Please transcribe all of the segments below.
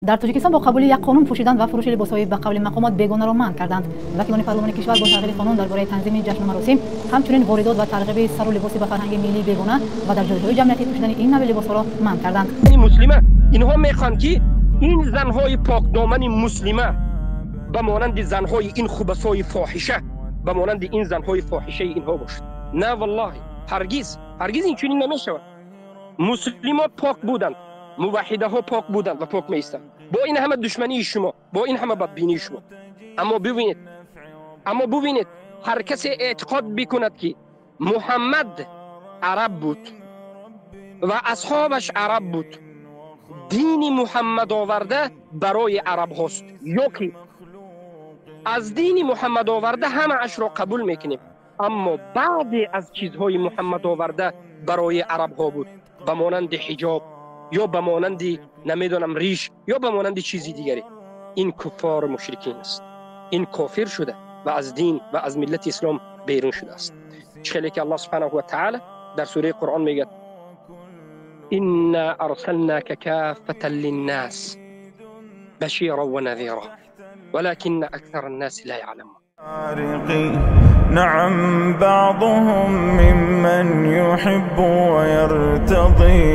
Дар Тоҷикистон бо қабули як қонун пӯшидан ва фурӯши либосҳои ба қавли мақомот бегонаро манъ карданд. Вакилони парлумони кишвар бо тағйири қонун дар бораи танзими ҷашну маросим, ҳамчунин воридот ва тарғиби сару либоси ба фарҳанги миллии бегона ва дар ҷойҳои ҷамъиятӣ пӯшидани ин навъи либосҳоро манъ карданд. Муслима инҳо мехоҳанд, ки ин занҳои покдомани муслима ба монанди занҳои ин хубасои фоҳиша, ба монанди ин занҳои фоҳишаи инҳо бошад. На, валлоҳи, ҳаргиз, ҳаргиз ин чунин намешавад. Муслимо пок буданд, муваҳидаҳо пок буданд ва пок меистанд бо ин ҳама душмании шумо, бо ин ҳама бадбинии шумо. Аммо бибинед, аммо бибинед, ҳар касе эътиқод бикунад, ки Муҳаммад араб буд ва асҳобаш араб буд, дини Муҳаммад оварда барои арабҳост, ё ки аз дини Муҳаммад оварда ҳамаашро қабул мекунем, аммо баъде аз чизҳои Муҳаммад оварда барои арабҳо буд, ба монанди ҳиҷоб ё ба монанди, намедонам, риш ё ба монанди чизи дигаре, ин куффор, мушрикин аст, ин кофир шуда ва аз дин ва аз миллати ислом берун шудааст. Чӣ хеле ки Аллоҳ субҳанаҳу ва таъала дар сураи Қуръон мегӯяд: إنا أرسلناك كافة للناس بشيرا ونذيرا ولكن أكثر الناس لا يعلمون. نعم، بعضهم ممن يحب ويرتضي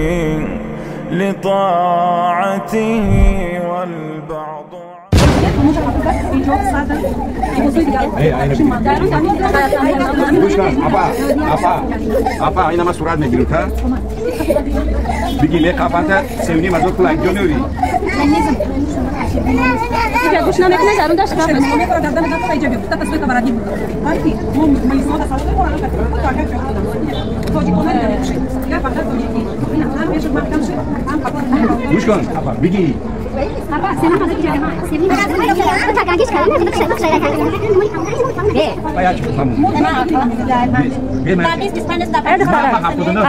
لطاعته والبعض Апа, ина ма сурат мегирам, та биги леқапата севним ҳазор пул айҷо меёрӣ. Гӯш намекунад, дарун дашт. Гӯш кун, апа, биги.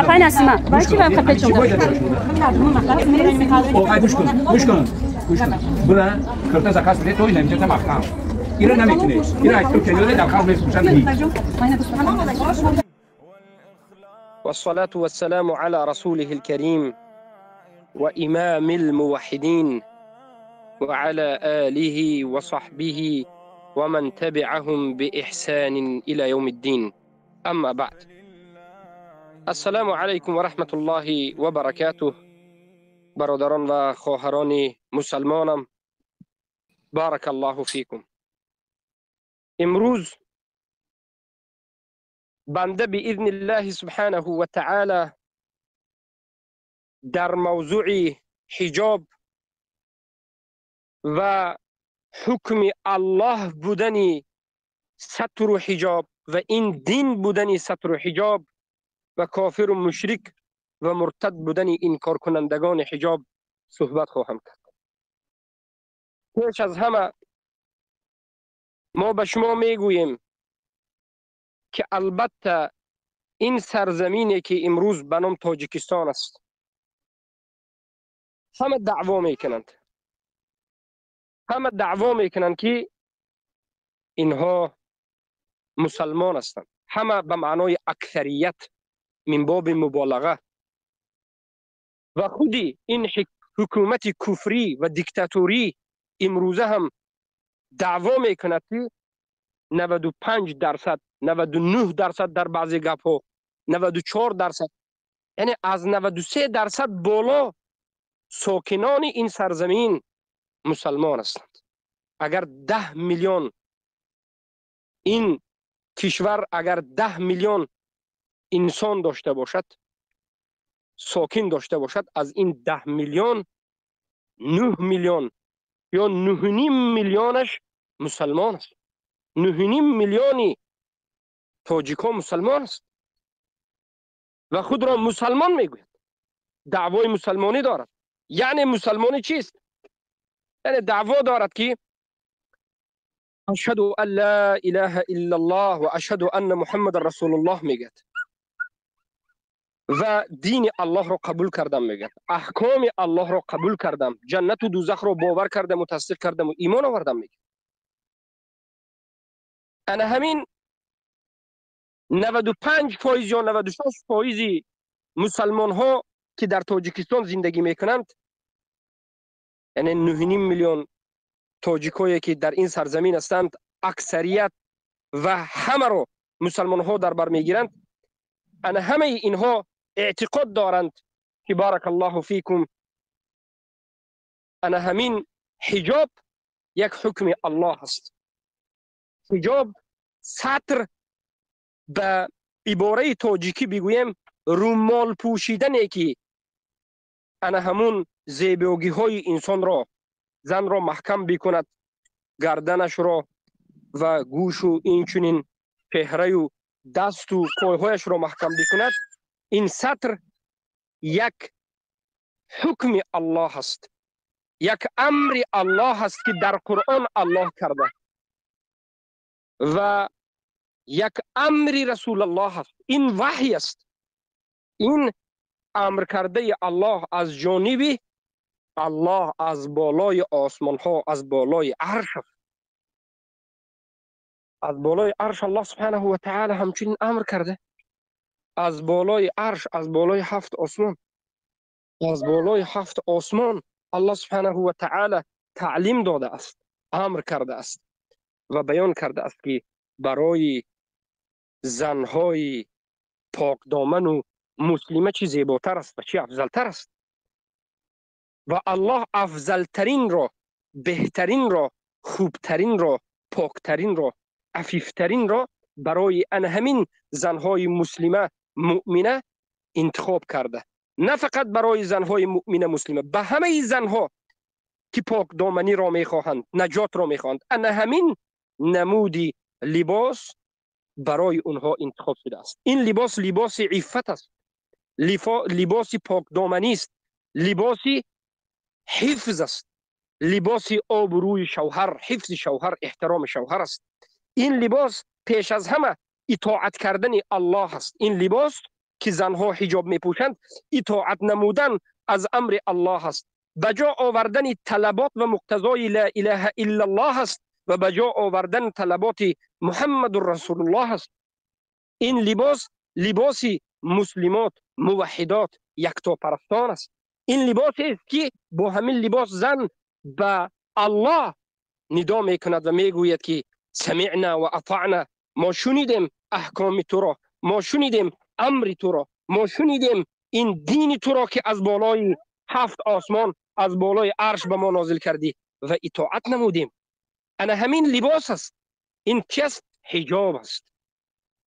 Апай Насима, барои чӣ вам капечон? Гӯш кун, гӯш кун, гӯш кун. Бура кирта заказ биде, то ина инҷа маҳкам. Ира наметунӣ. Ира ту кенёре дар халқ мефурӯшанд. والصلاة والسلام على رسوله الكريم وإمام الموحدين وعلى آله وصحبه ومن تبعهم بإحسان إلى يوم الدين. أما بعد، السلام عليكم ورحمة الله وبركاته. برادران و خواهران مسلمانم، بارك الله فيكم. امروز بنده بإذن الله سبحانه وتعالى در موضوع حجاب و حکم الله بودن ستر و حجاب و این دین بودن ستر و حجاب و کافر و مشرک و مرتد بودن انکار کنندگان حجاب صحبت خواهم کرد. پیش از همه ما به شما میگوییم که البته این سرزمینی که امروز به نام تاجیکستان است، همه دعوا میکنند، همه دعوا میکنند که اینها مسلمان هستند، همه به معنای اکثریت من باب مبالغه، و خودی این حکومت کفری و دیکتاتوری امروزه هم دعوا میکند که 95%، 99% در بعضی گپ ها 94%، یعنی از 93% بالا ساکنان این سرزمین مسلمان هستند. اگر 10 میلیون این کشور، اگر 10 میلیون انسان داشته باشد، ساکن داشته باشد، از این 10 میلیون 9 میلیون یا 9.5 میلیونش مسلمان است. 9.5 میلیونی تاجیکا مسلمان است و خود را مسلمان میگوید، دعوای مسلمانی دارد. یعنی مسلمانی چیست؟ یعنی دعوا دارد که اشهد ان لا اله الا الله و اشهد ان محمد رسول الله میگد و دین الله را قبول کردم میگد، احکام الله را قبول کردم، جنت و دوزخ را باور کردم و تصدیق کردم و ایمان آوردم میگد. انا همین 95% یا 96% مسلمان ها که در تاجیکستان زندگی میکنند. Яъне 9,5 миллион тоҷикое ки дар ин сарзамин ҳастанд, аксарият ва ҳамаро мусалмонҳо дар бар мегиранд. Ана ҳамаи инҳо эътиқод доранд ки баракаллоҳу фикум, ана ҳамин ҳиҷоб як ҳукми Аллоҳ аст. Ҳиҷоб, сатр, ба ибораи тоҷикӣ бигӯем, румол пӯшидане ки ана ҳамун зебогиҳои инсонро, занро маҳкам бикунад, гарданашро ва гӯшу инчунин чеҳраю дасту пойҳояшро маҳкам бикунад. Ин сатр як ҳукми Аллоҳ аст, як амри Аллоҳ аст ки дар Қуръон Аллоҳ карда ва як амри Расулаллоҳ аст. Ин ваҳй аст, ин амр кардаи Аллоҳ аз ҷониби Аллоҳ, аз болои осмонҳо, аз болои арш аст. Аз болои арш Аллоҳ субҳанаҳу ва таъала ҳамчунин амр карда, аз болои арш, аз болои ҳафт осмон, аз болои ҳафт осмон Аллоҳ субҳанаҳу ва таъала таълим додааст, амр кардааст ва баён кардааст ки барои занҳои покдоману муслима чӣ зеботар аст ва чӣ афзалтар аст. Ва Аллоҳ афзалтаринро, беҳтаринро, хубтаринро, поктаринро, афифтаринро барои ана ҳамин занҳои муслима муъмина интихоб карда. На фақат барои занҳои муъмина муслима, ба ҳамаи занҳо ки покдоманиро мехоҳанд, наҷотро мехоҳанд, ана ҳамин намуди либос барои онҳо интихоб шудааст. Ин либос либоси иффат аст, либоси покдоманист, либоси ҳифз аст, либоси обрӯи шавҳар, ҳифзи шавҳар, эҳтироми шавҳар аст. Ин либос пеш аз ҳама итоат кардани Аллоҳ аст. Ин либос ки занҳо ҳиҷоб мепӯшанд, итоат намудан аз амри Аллоҳ аст, ба ҷо овардани талабот ва муқтазои ла илаҳа иллаллоҳ аст ва ба ҷо овардани талаботи Муҳаммадур Расулуллоҳ аст. Ин либос либоси муслимот, муваҳҳидот, яктопарастон аст. Ин либосест ки бо ҳамин либос зан ба Аллоҳ нидо мекунад ва мегӯяд ки самиъна ва атаъна, мо шунидем аҳкоми туро, мо шунидем амри туро, мо шунидем ин дини туро ки аз болои ҳафт осмон, аз болои арш ба мо нозил кардӣ ва итоат намудем. Ана ҳамин либос аст. Ин чи аст? Ҳиҷоб аст.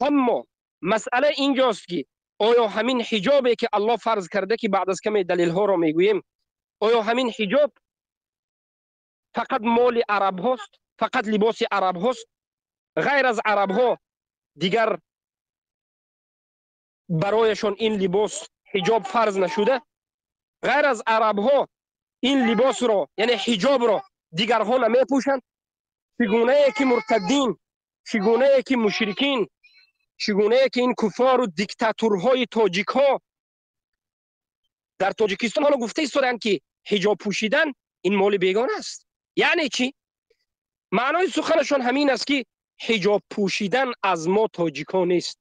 Аммо масъала инҷост ки оё ҳамин ҳиҷобе ки Аллоҳ фарз карда, ки баъд аз каме далелҳоро мегӯем, оё ҳамин ҳиҷоб фақат моли арабҳост, фақат либоси арабҳост? Ғайр аз арабҳо дигар барояшон ин либос ҳиҷоб фарз нашуда? Ғайр аз арабҳо ин либосро, яъне ҳиҷобро дигарҳо намепӯшанд? Чӣ гунае ки муртаддин, чӣ гунае ки мушрикин, чӣ гунае ки ин куфору диктатурҳои тоҷикҳо дар Тоҷикистон ҳоло гуфта истодаанд ки ҳиҷоб пӯшидан ин моли бегона аст. Яъне чӣ? Маънои суханашон ҳамин аст ки ҳиҷоб пӯшидан аз мо тоҷикҳо нест,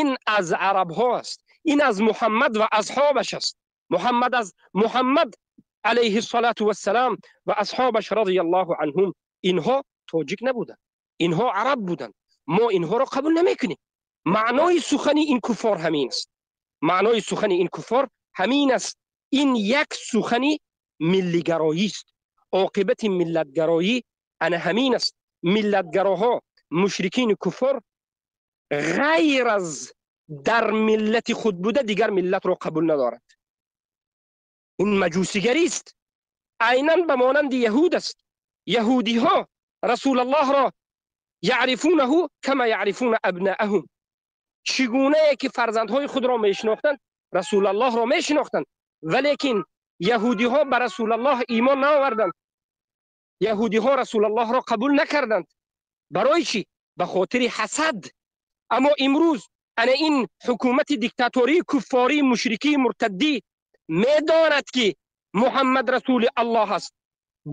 ин аз арабҳо аст, ин аз Муҳаммад ва асҳобаш аст. Муҳаммад аз Муҳаммад алайҳи ссалату вассалам ва асҳобаш радияллоҳу анҳум, инҳо тоҷик набуданд, инҳо араб буданд, мо инҳоро қабул намекунем. Маънои сухани ин куффор ҳамин аст. Маънои сухани ин куффор ҳамин аст. Ин як сухани миллигароист. Оқибати миллатгароӣ ана ҳамин аст. Миллатгароҳо, мушрикини куффор ғайр аз дар миллати худ буда дигар миллатро қабул надорад. Ин маҷусигарист, айнан ба монанди яҳуд аст. Яҳудиҳо Расулаллоҳро яърифунаҳу кама яърифуна абнааҳум, чӣ гунае ки фарзандҳои худро мешинохтанд, Расулаллоҳро мешинохтанд, валекин яҳудиҳо ба Расулаллоҳ имон наоварданд, яҳудиҳо Расулаллоҳро қабул накарданд. Барои чӣ? Ба хотири ҳасад. Аммо имрӯз ана ин ҳукумати диктатории куффории мушрикии муртаддӣ медонад ки Муҳаммад расули Аллоҳ аст.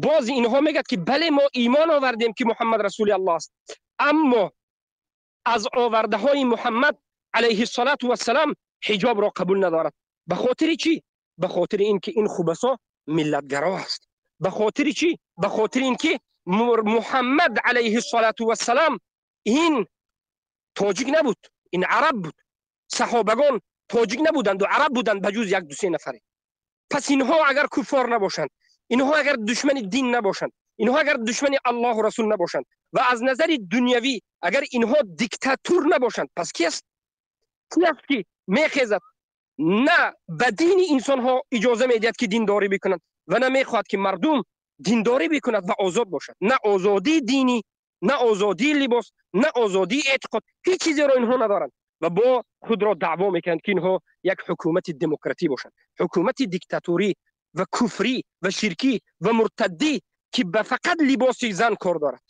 Боз инҳо мегӯяд ки бале, мо имон овардем ки Муҳаммад расули Аллоҳ аст, аммо аз овардаҳои Муҳаммад алайҳи ссалату вассалам ҳиҷобро қабул надорад. Ба хотири чӣ? Ба хотири ин ки ин хубасо миллатгаро аст. به خاطر چی؟ به خاطر اینکه محمد علیه الصلاة والسلام این تاجیک نبود، این عرب بود. صحابگان تاجیک نبودند و عرب بودند بجز یک دو سه نفره. پس اینها اگر کفار نباشند، اینها اگر دشمن دین نباشند، اینها اگر دشمن الله و رسول نباشند و از نظر دنیوی اگر اینها دیکتاتور نباشند، پس کی است؟ کی است که میخیزد نه به دین انسان ها اجازه میدهد که دینداری بکنند و نه میخواهد که مردم دینداری بکند و آزاد باشد. نه آزادی دینی، نه آزادی لباس، نه آزادی اعتقاد، هیچ چیزی را اینها ندارند و با خود را دعوا میکنند که اینها یک حکومت دموکراتی باشند، حکومت دیکتاتوری و کفری و شرکی و مرتدی که به فقط لباس زن کار دارد،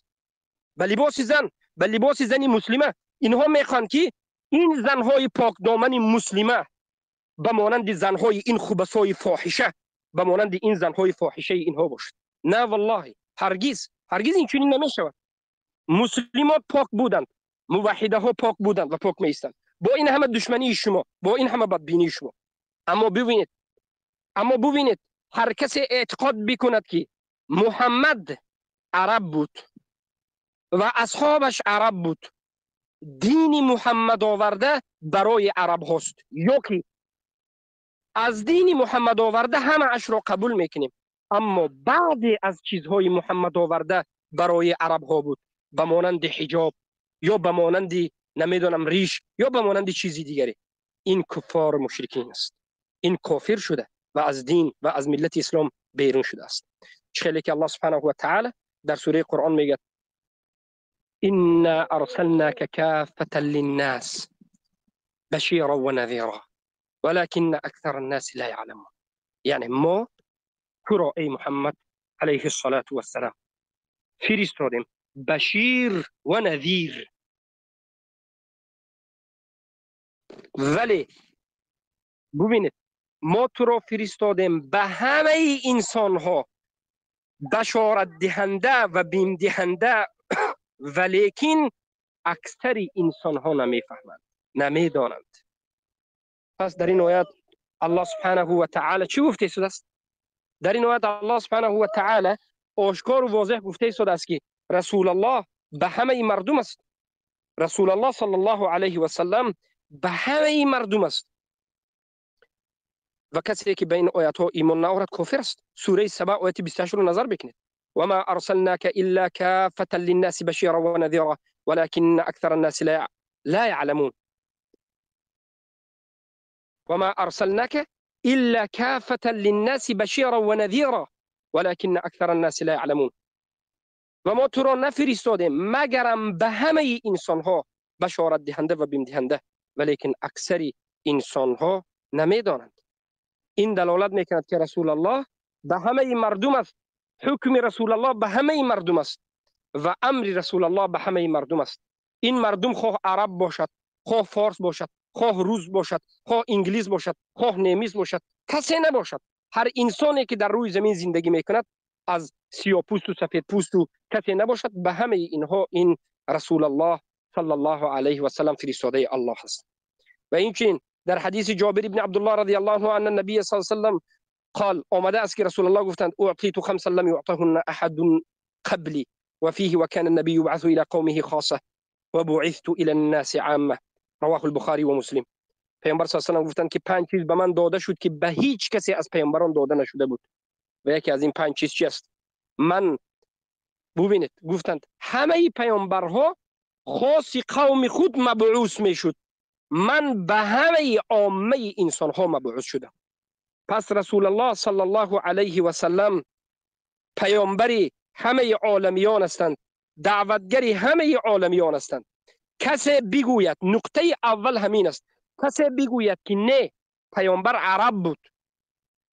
به لباس زن، به لباس زنی مسلمه. اینها میخوان که این زنهای پاک دامن مسلمه به مانند زنهای این خبثای فاحشه، به مانند این زنهای فاحشه اینها باشد. نه والله، هرگز هرگز این چنین نمیشود. مسلمات پاک بودند، موحده ها پاک بودند و پاک میستند با این همه دشمنی شما، با این همه بدبینی شما. اما ببینید، اما ببینید هر کسی اعتقاد بکند که محمد عرب بود و اصحابش عرب بود، دین محمد آورده برای عرب هاست، یا که از دین محمد آورده همه اش را قبول میکنیم، اما بعضی از چیزهای محمد آورده برای عرب ها بود، به مانند حجاب یا به مانند نمیدونم ریش یا به مانند چیزی دیگری، این کفار مشرکین است، این کافر شده و از دین و از ملت اسلام بیرون شده است. خیلی که الله سبحانه و تعالی در سوره قرآن میگه إنا أرسلناك كافة للناس بشيرا ونذيرا ولكن أكثر الناس لا يعلمون. یعنی ما تو را ای محمد علیه الصلاة والسلام فرستادیم بشیر و نذیر، ولی ببینید ما تو را فرستادیم به همه انسان ها بشارت دهنده و بیم دهنده، ولیکن اکثر انسان ها نمیفهمند، نمیدانند. پس در این آیات الله سبحانه و تعالی چی گفته شده است؟ در این آیات الله سبحانه و تعالی آشکار و واضح گفته شده است که رسول الله به همه مردم است. رسول الله صلی الله علیه و سلم به همه مردم است و کسی که به این آیات ها ایمان نآورد کافر است. سوره سبع آیت 28 رو نظر بکنید. وما أرسلناك إلا كافة للناس بشيرا ونذيرا ولكن أكثر الناس لا يعلمون. وما أرسلناك إلا كافة للناس بشيرا ونذيرا ولكن أكثر الناس لا يعلمون. و ما تو را نفرستادیم مگرم به همه انسان ها بشارت دهنده و بیم دهنده، ولیکن اکثر انسان ها نمیدانند. این دلالت میکند که رسول الله به همه مردم است، حکم رسول الله به همه مردم است و امر رسول الله به همه مردم است. این مردم خواه عرب باشد، خواه فارس باشد، خواه روس باشد، خواه انگلیس باشد، خواه نمیس باشد، کسی نباشد. هر انسانی که در روی زمین زندگی میکند، از سیاه‌پوست و سفید پوست و کسی نباشد، به همه اینها این رسول الله صلی الله علیه و سلم فرستاده الله است. و اینچنین در حدیث جابر بن عبدالله رضی الله عنه ان النبی صلی الله علیه و سلم قال، آمده است که رسول الله گفتند اعطیت خمسا لم يعطهن احد قبلی وفيه وكان النبي يبعث الى قومه خاصه وبعثت الى الناس عامه، رواه البخاری و مسلم. پیامبر صلی الله علیه و سلم گفتند که 5 چیز به من داده شد که به هیچ کسی از پیامبران داده نشده بود و یکی از این 5 چیز چی است؟ من ببینید گفتند همه پیامبرها خاص قوم خود مبعوث میشد، من به همه عامه انسان ها مبعوث شدم. پس رسول الله صلی الله علیه و سلم پیامبری همه عالمیان هستند، دعوتگری همه عالمیان هستند. کسی بگوید، نقطه اول همین است، کسی بگوید که نه پیامبر عرب بود،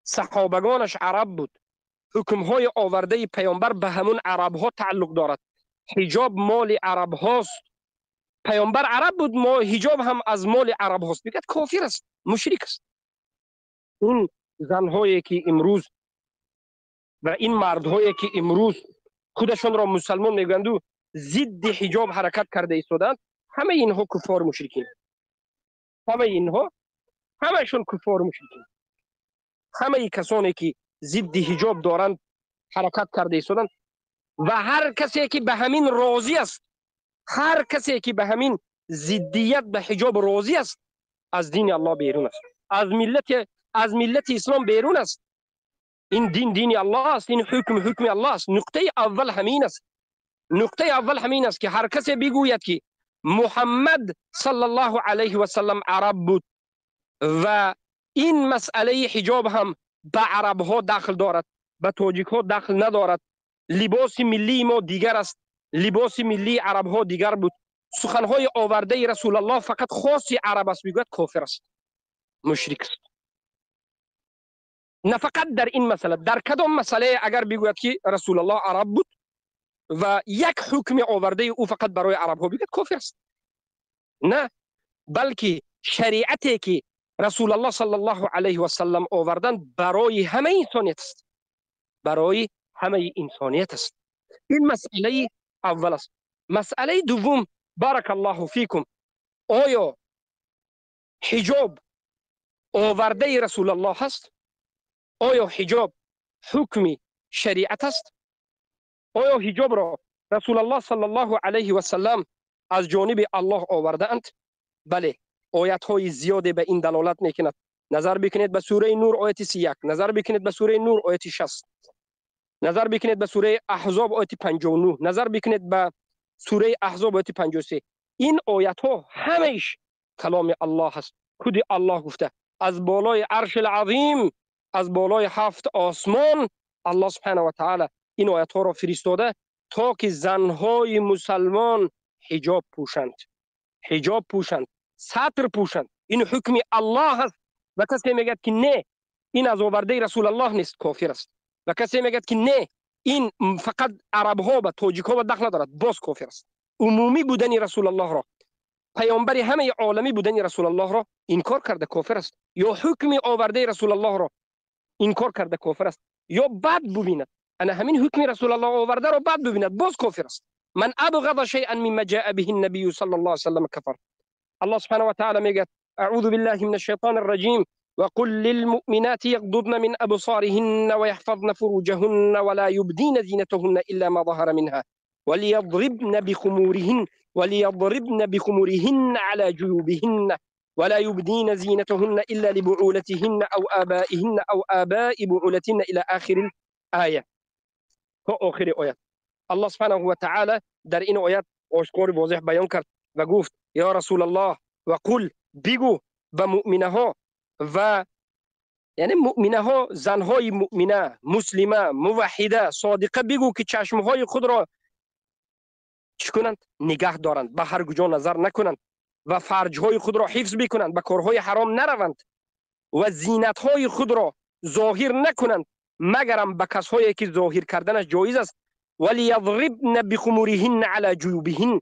صحابگانش عرب بود، حکمهای آورده پیامبر به همون عرب ها تعلق دارد، حجاب مال عرب هاست، پیامبر عرب بود، ما حجاب هم از مال عرب هاست، میگه کافر است، مشرک است. این زنهایی که امروز و این مردهایی که امروز خودشان را مسلمان میگویند و ضد حجاب حرکت کرده ایستادند، همه اینها کفار مشرکین، همه اینها همهشون کفار مشرکین. همه کسانی که ضد حجاب دارند ҳаракат карда истоданд ва ҳар касе ки ба ҳамин розӣ аст, ҳар касе ки ба ҳамин зиддият ба ҳиҷоб розӣ аст, аз дини Аллоҳ берун аст, аз миллати ислом берун аст. Ин дин дини Аллоҳ аст, ин ҳукм ҳукми Аллоҳ аст. Нуқтаи аввал ҳамин аст. Нуқтаи аввал ҳамин аст ки ҳар касе бигӯяд ки Муҳаммад саллаллоҳу алайҳи васаллам араб буд ва ин масъалаи ҳиҷоб ҳам ба арабҳо дахл дорад, ба тоҷикҳо дахл надорад, либоси миллии мо дигар аст, либоси миллии арабҳо дигар буд, суханҳои овардаи Расулаллоҳ фақат хоси араб аст, мегӯяд кофир аст, мушрик аст. На фақат дар ин масъала, дар кадом масъалае агар бигӯяд ки Расулаллоҳ араб буд ва як ҳукми овардаи ӯ фақат барои арабҳо бигӯяд, кофир аст. На, балки шариате ки Расулаллоҳ саллаллоҳу алайҳи васаллам оварданд барои ҳамаи инсоният аст, барои ҳамаи инсоният аст. Ин масъалаи аввал аст. Масъалаи дуввум, баракаллоҳу фикум, оё ҳиҷоб овардаи Расулаллоҳ аст? Оё ҳиҷоб ҳукми шариат аст? Оё ҳиҷобро Расулаллоҳ саллаллоҳу алайҳи васаллам аз ҷониби Аллоҳ овардаанд? Бале, оятҳои зиёде ба ин далолат мекунад. Назар бикунед ба сураи Нур ояти 31, назар бикунед ба сураи Нур ояти 60, назар бикунед ба сураи Аҳзоб ояти 59, назар бикунед ба сураи Аҳзоб ояти 53. Ин оятҳо ҳамаиш каломи Аллоҳ аст. Худи Аллоҳ гуфта аз болои арши азим, аз болои ҳафт осмон Аллоҳ субҳанаҳу ва таъала ин оятҳоро фиристода то ки занҳои мусалмон ҳиҷоб пӯшанд, ҳиҷоб пӯшанд, сатр пӯшанд. Ин ҳукми Аллоҳ аст. Ва касе мегӯяд ки не, ин аз овардаи Расулаллоҳ нест, кофир аст. Ва касе мегӯяд ки не, ин фақат арабҳо ба тоҷикҳо ба дахл надорад, боз кофир аст. Умумӣ будани Расулаллоҳро, паёмбари ҳамаи оламӣ будани Расулаллоҳро инкор карда кофир аст, ё ҳукми овардаи Расулаллоҳро инкор карда кофир аст, ё бад бубинад, ана ҳамин ҳукми Расулаллоҳ овардаро бад бубинад, боз кофир аст. Ман абғаза шайъан мимма ҷаа биҳи набию саллаллоҳу алайҳи васаллам кафар. Аллоҳ субҳанаҳу ва таъала мегӯяд: аъузу биллаҳи минаш шайтони рраҷим وقل للمؤمنات يغضضن من أبصارهن ويحفظن فروجهن ولا يبدين زينتهن إلا ما ظهر منها وليضربن بخمورهن على جيوبهن ولا يبدين زينتهن إلا لبعولتهن أو آبائهن أو آباء بعولتهن إلى آخر الآية. تا آخر آیت. الله سبحانه و تعالی در این آیت آشکار واضح بیان کرد و گفت یا رسول الله و قل، بگو به مؤمنه ها، و یعنی مؤمنه ها، زنهای مؤمنه، مسلمه، موحده، صادقه، بگو که چشمهای خود را چی کنند؟ نگه دارند، به هر کجا نظر نکنند و فرجهای خود را حفظ بکنند، به کارهای حرام نروند و زینتهای خود را ظاهر نکنند مگرم به کسایی که ظاهر کردنش جایز است. ولیضربن بخمورهن علی جیوبهن،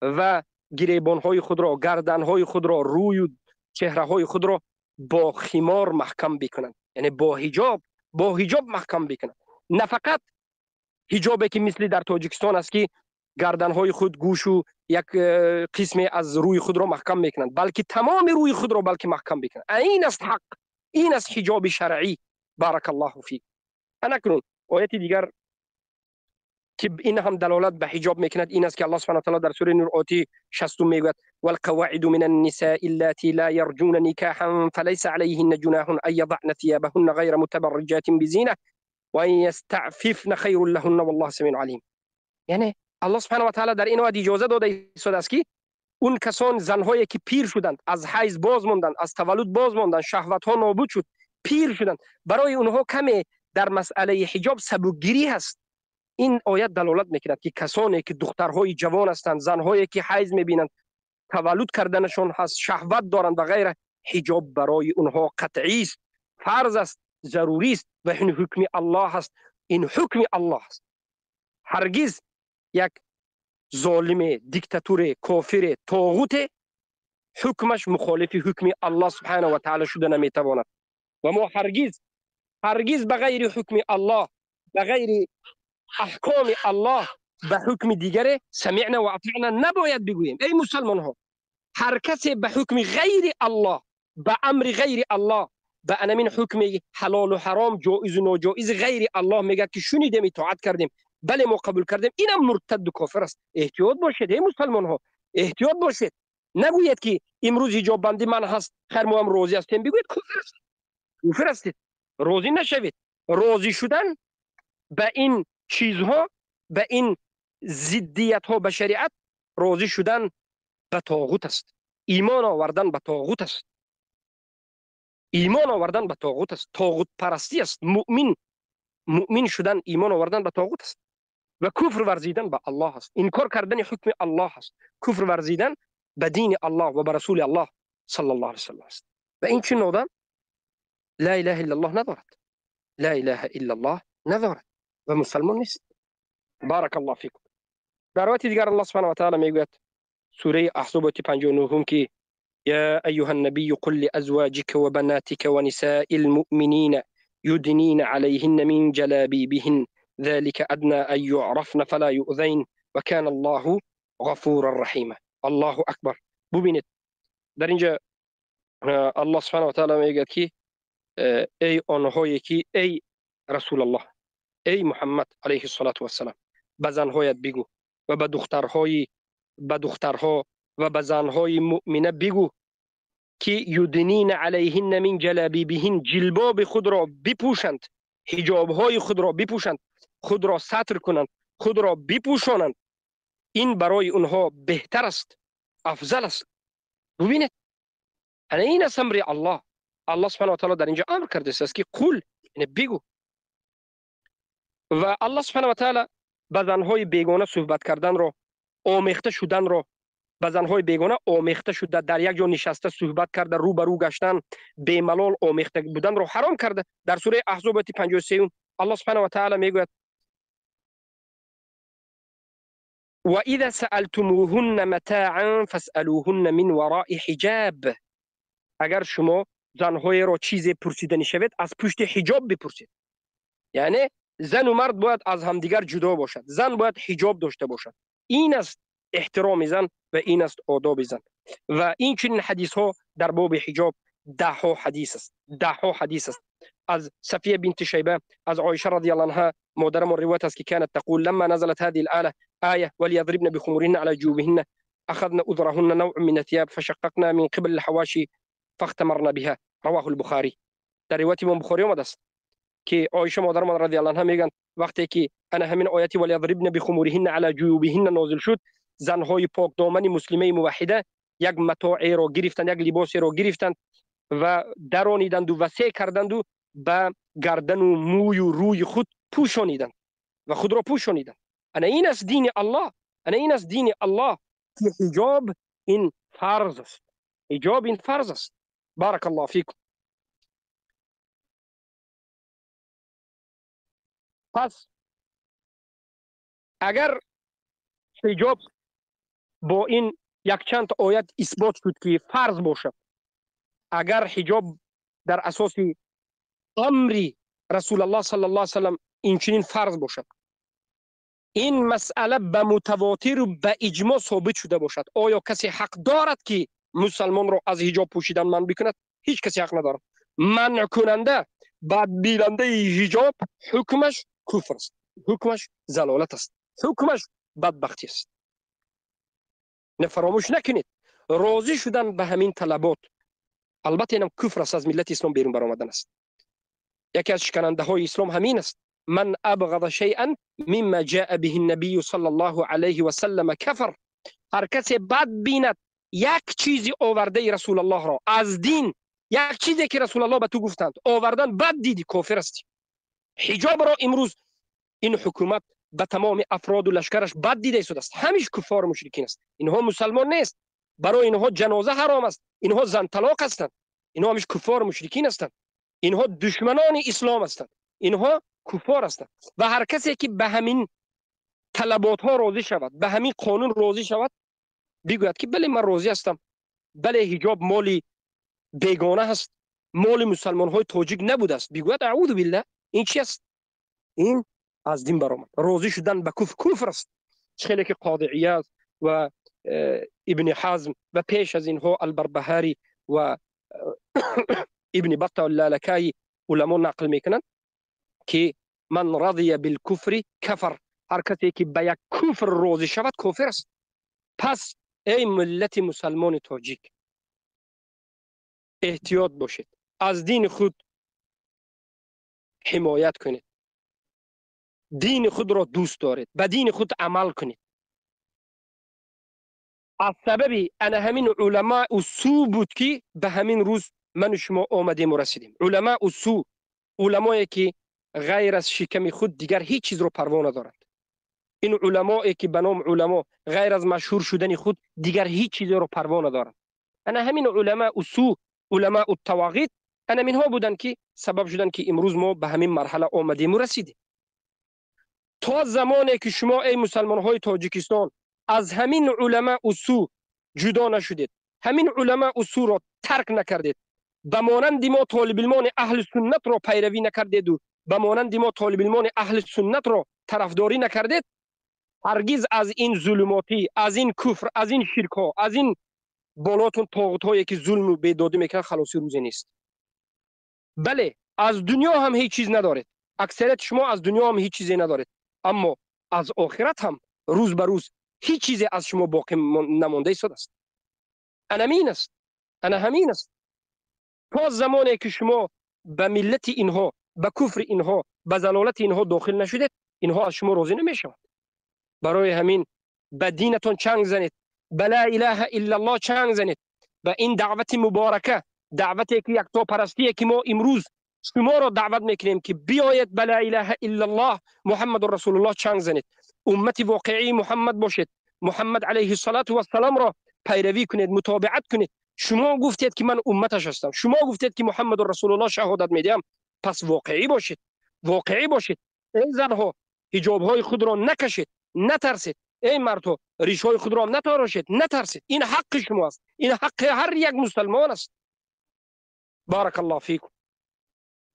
و گریبانهای خود را، گردنهای خود را، روی و چهرههای خود را با خمار محکم بکنند، یعنی با حجاب، با حجاب محکم بکنند. نه فقط حجابی که مثل در تاجیکستان است که گردنهای خود، گوش و یک قسم از روی خود را محکم میکنند، بلکه تمام روی خود را بلکه محکم بکنند. این است حق، این است حجاب شرعی. بارک الله فیک. اکنون آیت دیگر که این هم دلالت به حجاب میکند این است که الله سبحانه و تعالی در سوره نور آیه 60 میگوید والقواعد من النساء اللاتي لا يرجون نكاحا فليس عليهن جناح ان يضعن ثيابهن غير متبرجات بزينه وان يستعففن خير لهن والله سميع عليم. یعنی الله سبحانه و تعالی در این آیه اجازه داده است که اون کسان، زنهایی که پیر شدند، از حیض باز ماندند، از تولد باز ماندند، شهوت ها نابود شد، پیر شدند، برای اونها کمی در مسئله حجاب سبکگیری هست. این آیت دلالت میکند که کسانی که دخترهای جوان هستند، زنهایی که حیض میبینند، تولد کردنشون هست، شهوت دارند و غیره، حجاب برای اونها قطعی است، فرض است، ضروری است و این حکم الله است. این حکم الله است. هرگز یک ظالم، دیکتاتور، کافر، طاغوت حکمش مخالف حکم الله سبحانه و تعالی شده نمیتواند و ما هرگز هرگز به غیر حکم الله، به غیر احکام الله، به حکم دیگر سمعنا و اطعنا نباید بگوییم. ای مسلمان ها، هر کسی به حکم غیر الله، به امر غیر الله، به انمین حکم حلال و حرام، جایز و ناجایز غیر الله میگه که شنیدیم، اطاعت کردیم، بله ما قبول کردیم، اینم مرتد و کافر است. احتیاط باشید ای مسلمان ها، احتیاط باشید. نگویید که امروز حجاب بندی من هست، خیر ما هم راضی هستیم. بگویید کافر است، کافر هستید، راضی نشوید. راضی شدن به این چیزها، به این ضدیت ها به شریعت، راضی شدن به طاغوت است. ایمان آوردن به طاغوت است. ایمان آوردن به طاغوت است. طاغوت پرستی است. مؤمن شدن، ایمان آوردن به طاغوت است و کفر ورزیدن به الله است. انکار کردن حکم الله است. کفر ورزیدن به دین الله و به رسول الله صلی الله علیه وسلم است. و این چنین آدم لا اله الا الله ندارد، لا اله الا الله ندارد و مسلمان نیست. بارک الله فیکم. در روایت دیگر الله سبحانه و تعالی میگوید سوره احزاب 59 که یا ایها النبی قل لازواجك وبناتك ونساء المؤمنین يدنين عليهن من جلابيبهن ذلك أدنى أن يعرفن فلا يؤذين وكان الله غفورا رحیما. الله اکبر. ببینید در اینجا الله سبحانه و تعالی میگه که ای آنهایی که ای رسول الله، ای محمد علیه الصلاة والسلام، به زنهایت بگو و به دخترهای، به دخترها و به زنهای مؤمنه بگو که یدنین علیهن من جلابیبهن، جلباب خود را بپوشند، حجابهای خود را بپوشند، خود را ستر کنند، خود را بپوشانند. این برای اونها بهتر است، افضل است. ببینید این است امر الله. الله سبحانه و تعالی در اینجا امر کرده است که قول، یعنی بگو. و الله سبحانه و تعالی به زنهای بیگانه صحبت کردن را، آمیخته شدن را، به زنهای بیگانه آمیخته شده، در یک جا نشسته صحبت کرده، رو به رو گشتن، بی ملال آمیخته بودن را حرام کرده. در سوره احزاب 53 الله سبحانه و تعالی میگوید و اذا سألتموهن متاعا فاسألوهن من وراء حجاب. اگر شما زنهای را چیزی پرسیدنی شوید از پشت حجاب بپرسید. یعنی زن و مرد باید از همدیگر جدا باشد، زن باید حجاب داشته باشد. این است احترام زن و این است آداب زن. و این چنین حدیث ها در باب حجاب ده ها حدیث است، ده ها حدیث است. از صفیه بنت شیبه، از عایشه رضی الله عنها مادرم روایت است که كانت تقول لما نزلت هذه الآلة آية وليضربن بخمورهن على جيوبهن أخذنا أذرهن نوع من الثياب فشققنا من قبل الحواشي فاختمرنا بها. رواه البخاری. در روایت امام بخاری آمده است که عایشه مادرم رضی الله عنها میگن وقتی که انا همین آیتی وليضربن بخمورهن على جيوبهن نازل شد، زنهای پاک دامن مسلمه موحده یک متاعی را گرفتند، یک لباسی را گرفتند و درانیدند و وسیع کردند و به گردن و موی و روی خود پوشانیدند و خود را پوشانیدند. انا این است دین الله، انا این است دین الله که حجاب این فرض است، حجاب این فرض است. بارک الله فیکم. پس اگر حجاب با این یک چند آیت اثبات شد که فرض باشد، اگر حجاب در اساس امری رسول الله صلی الله علیه وسلم این چنین فرض باشد، این مسئله به متواتر و به اجماع ثابت شده باشد، آیا کسی حق دارد که مسلمان را از حجاب پوشیدن منع بکند؟ هیچ کسی حق ندارد. منع کننده، بدبیننده حجاب، حکمش کفر است، حکمش ضلالت است، حکمش بدبختی است. نه فراموش نکنید راضی شدن به همین طلبات، البته اینم کفر است، از ملت اسلام بیرون برآمدن است. یکی از شکننده های اسلام همین است. من ابغض شیئا مما جاء به النبی صلی الله علیه و سلم کفر. هر کسی بد بیند یک چیزی آورده رسول الله را از دین، یک چیزی که رسول الله به تو گفتند آوردن، بد دیدی، کافر استی. حجاب را امروز این حکومت به تمام افراد و لشکرش بد دیده است، همیش کفار و مشرکین است. اینها مسلمان نیست، برای اینها جنازه حرام است، اینها زن طلاق هستند، اینها همیش کفار و مشرکین هستند، اینها دشمنان اسلام هستند، اینها کفار هستند. و هر کسی که به همین طلبات ها راضی شود، به همین قانون راضی شود، بگوید که بله من راضی هستم، بله حجاب مالی بیگانه است، مال مسلمان های تاجیک نبوده است، بگوید اعوذ بالله، این چی است؟ این از دین برآمد. راضی شدن به کفر کفر است. خیلی که قاضی عیاض و ابن حزم و پیش از اینها البربهاری و ابن بطه لالکای علما نقل میکنند که من رضی بالکفر کفر، هر کسی که به یک کفر راضی شود کافر است. پس ای ملت مسلمان تاجیک، احتیاط باشید، از دین خود حمایت کنید، دین خود را دوست دارید، به دین خود عمل کنید. از سبب انا همین علماء سو بود که به همین روز من و شما آمدیم و رسیدیم. علماء سو، علمایی که غیر از شکم خود دیگر هیچ چیز رو پروا ندارند. این علمایی که به نام علما غیر از مشهور شدن خود دیگر هیچ چیز رو پروا ندارند. انا همین علماء سو، علماء الطواغیت، انا منها بودند که سبب شدند که امروز ما به همین مرحله آمدیم و رسیدیم. تا زمانی که شما ای مسلمان های تاجیکستان از همین علماء سو جدا نشدید، همین علماء سو را ترک نکردید، به مانند ما طالب علمان اهل سنت را پیروی نکردید و به مانند ما طالب علمان اهل سنت را طرفداری نکردید، هرگز از این ظلماتی، از این کفر، از این شرک ها، از این بالاتون طاغوت هایی که ظلم و بیدادی میکنن خلاصی روزی نیست. بله، از دنیا هم هیچ چیز ندارید، اکثریت شما از دنیا هم هیچ چیزی ندارید، اما از آخرت هم روز به روز هیچ چیزی از شما باقی نمانده است. انا همین است، انا همین است. تا زمانی که شما به ملت اینها، به کفر اینها، به ضلالت اینها داخل نشدید، اینها از شما راضی نمیشوند. برای همین به دینتون چنگ زنید، به لا اله الا الله چنگ زنید، به این دعوت مبارکه، دعوتی که یکتا پرستیه که ما امروز شما را دعوت میکنیم که بیاید به لا اله الا الله محمد رسول الله چنگ زنید، امت واقعی محمد باشید، محمد علیه الصلاة والسلام را پیروی کنید، متابعت کنید. شما گفتید که من امتش هستم، شما گفتید که محمد رسول الله شهادت میدم، پس واقعی باشید، واقعی باشید. ای زنها حجاب های خود را نکشید، نترسید. ای مردها ریش های خود را نتراشید، نترسید. این حق شما است، این حق هر یک مسلمان است. بارک الله فیکم.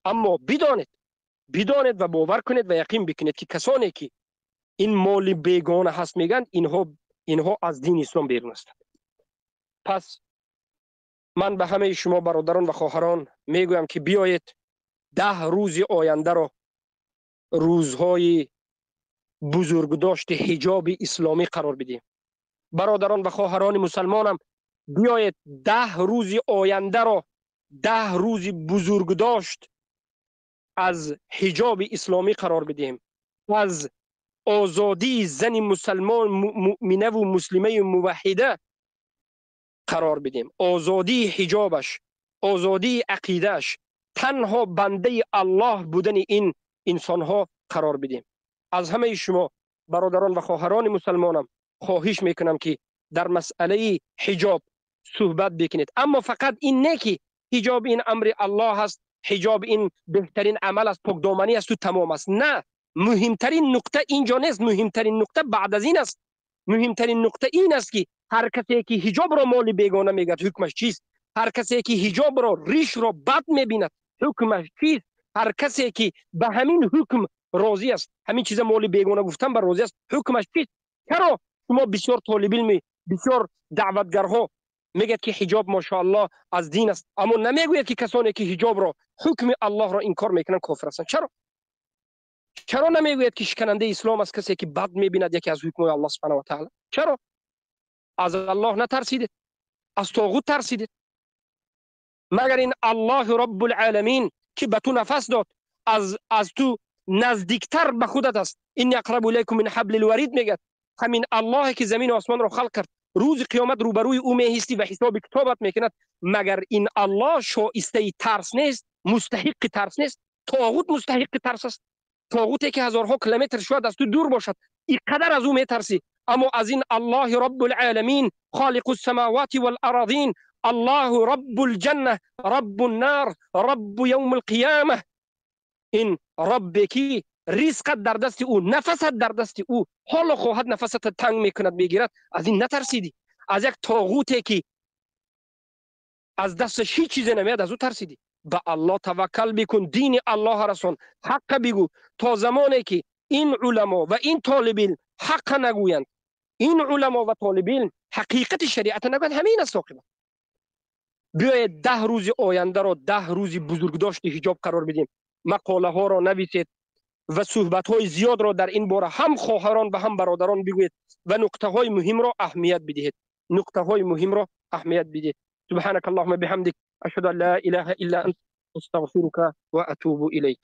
اما بدانید، بدانید و باور کنید و یقین بکنید که کسانی که این مال بیگانه هست میگن، اینها از دین اسلام بیرون هستند. پس من به همه شما برادران و خواهران میگویم که بیایید 10 روز آینده را روزهای بزرگداشت حجاب اسلامی قرار بدیم. برادران و خواهران مسلمانم، بیایید 10 روز آینده را 10 روز بزرگداشت از حجاب اسلامی قرار بدیم، از آزادی زن مسلمان مؤمنه و مسلمه موحده قرار بدیم، آزادی حجابش، آزادی عقیدهش، تنها بنده الله بودن این انسانها قرار بدیم. از همه شما برادران و خواهران مسلمانم خواهش میکنم که در مسئله حجاب صحبت بکنید، اما فقط این نه که حجاب این امر الله است، حجاب این بهترین عمل است، پاکدامنی است و تمام است. نه، مهمترین نقطه اینجا نیست، مهمترین نقطه بعد از این است. مهمترین نقطه این است که هر کسی که حجاب را مال بیگانه میگه حکمش چیست؟ هر کسی که حجاب را، ریش را بد میبیند حکمش چیست؟ هر کسی که به همین حکم راضی است، همین چیز مال بیگانه گفتن بر راضی است، حکمش چیست؟ چرا شما بسیار طالب علم، بسیار دعوتگرها میگه که حجاب ماشاءالله از دین است، اما نمیگوید که کسانی که حجاب را، حکم الله را انکار میکنن کافر هستند. چرا؟ چرا نمیگوید که شکننده اسلام است کسی که بد میبیند یکی از حکم‌های الله سبحانه و تعالی؟ چرا؟ از الله نترسیدید، از طاغوت ترسیدید. مگر این الله رب العالمین که به تو نفس داد، از تو نزدیکتر به خودت است. این اقرب الیکم من حبل الورید میگه. همین الله که زمین و آسمان را خلق کرد، روز قیامت روبروی او میایستی و حساب کتابت میکند. مگر این الله شایسته ترس نیست؟ مستحق ترس نیست؟ طاغوت مستحق ترس است. طاغوتی که هزارها کیلومتر شاید از تو دور باشد، اینقدر از او میترسی، اما از این الله رب العالمین، خالق السماوات والارضین، الله رب الجنه، رب النار، رب یوم القیامه، این رب کی رزقت در دست او، نفست در دست او، حالا خواهد نفست تنگ میکند میگیرد، از این نترسیدی؟ از یک طاغوتی که از دستش هیچ چیزی نمیاد از او ترسیدی؟ به الله توکل بکن، دین الله رسون، حق بگو. تا زمانی که این علما و این طالب علم حق نگویند، این علما و طالب علم حقیقت شریعت نگویند، همین است عاقبت. Биёед 10 рӯзи ояндаро 10 рӯзи бузургдошти ҳиҷоб қарор бидиҳем. Мақолаҳоро нависед ва суҳбатҳои зиёдро дар ин бора ҳам хоҳарон ва ҳам бародарон бигӯед ва нуқтаҳои муҳимро аҳамият бидиҳед. Нуқтаҳои муҳимро аҳамият бидиҳед. سبحانك اللهم بحمدك، أشهد أن لا إله إلا أنت، أستغفرك وأتوب إليك.